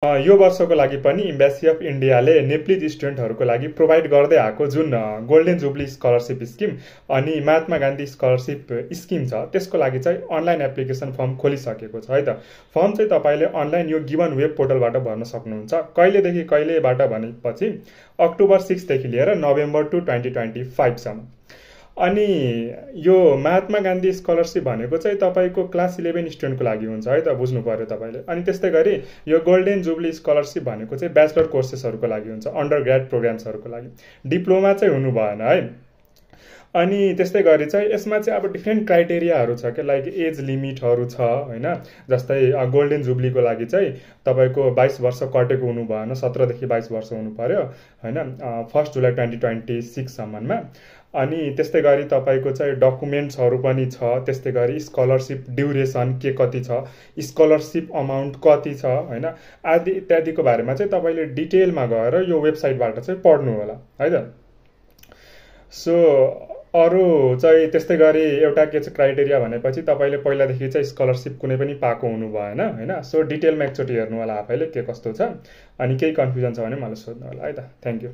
यो वर्षको लागि पनि एम्बेसी अफ इन्डियाले नेप्लिज स्टुडेन्टहरूको लागि प्रोभाइड गर्दै आएको जुन गोल्डन जुब्ली स्कलरसिप स्किम अनि महात्मा गान्धी स्कलरसिप स्किम छ त्यसको लागि चाहिँ अनलाइन एप्लिकेसन फर्म खोलिसकेको छ है त। फर्म चाहिँ तपाईँले अनलाइन यो गिभन वेब पोर्टलबाट भर्न सक्नुहुन्छ। कहिलेदेखि कहिलेबाट भनेपछि अक्टोबर 6देखि लिएर नोभेम्बर 2025सम्म। अनि यो महात्मा गान्धी स्कलरसिप भनेको चाहिँ तपाईँको क्लास 11 स्टुडेन्टको लागि हुन्छ है त, बुझ्नु पर्यो तपाईँले। अनि त्यस्तै गरी यो गोल्डन जुब्ली स्कलरसिप भनेको चाहिँ ब्याचलर कोर्सेसहरूको लागि हुन्छ, अन्डर ग्रेड प्रोग्राम्सहरूको लागि। डिप्लोमा चाहिँ हुनु भएन है। अनि त्यस्तै गरी चाहिँ यसमा चाहिँ अब डिफ्रेन्ट क्राइटेरियाहरू छ कि लाइक एज लिमिटहरू छ होइन। जस्तै गोल्डन जुब्लीको लागि चाहिँ तपाईँको 22 वर्ष कटेको हुनु भएन, 17देखि 22 वर्ष हुनु पर्यो होइन, 1 जुलाई 2026सम्ममा। अनि त्यस्तै गरी तपाईँको चाहिँ डकुमेन्ट्सहरू पनि छ। त्यस्तै गरी स्कलरसिप ड्युरेसन के कति छ, स्कलरसिप अमाउन्ट कति छ होइन, आदि इत्यादिको बारेमा चाहिँ तपाईँले डिटेलमा गएर यो वेबसाइटबाट चाहिँ पढ्नु होला है त। सो अरू चाहिँ त्यस्तै गरी एउटा के छ क्राइटेरिया भनेपछि तपाईँले पहिलादेखि चाहिँ स्कलरसिप कुनै पनि पाएको हुनु भएन होइन। सो डिटेलमा एकचोटि हेर्नु होला आफैले के कस्तो छ। अनि केही कन्फ्युजन छ भने मलाई सोध्नु होला है त। Thank you.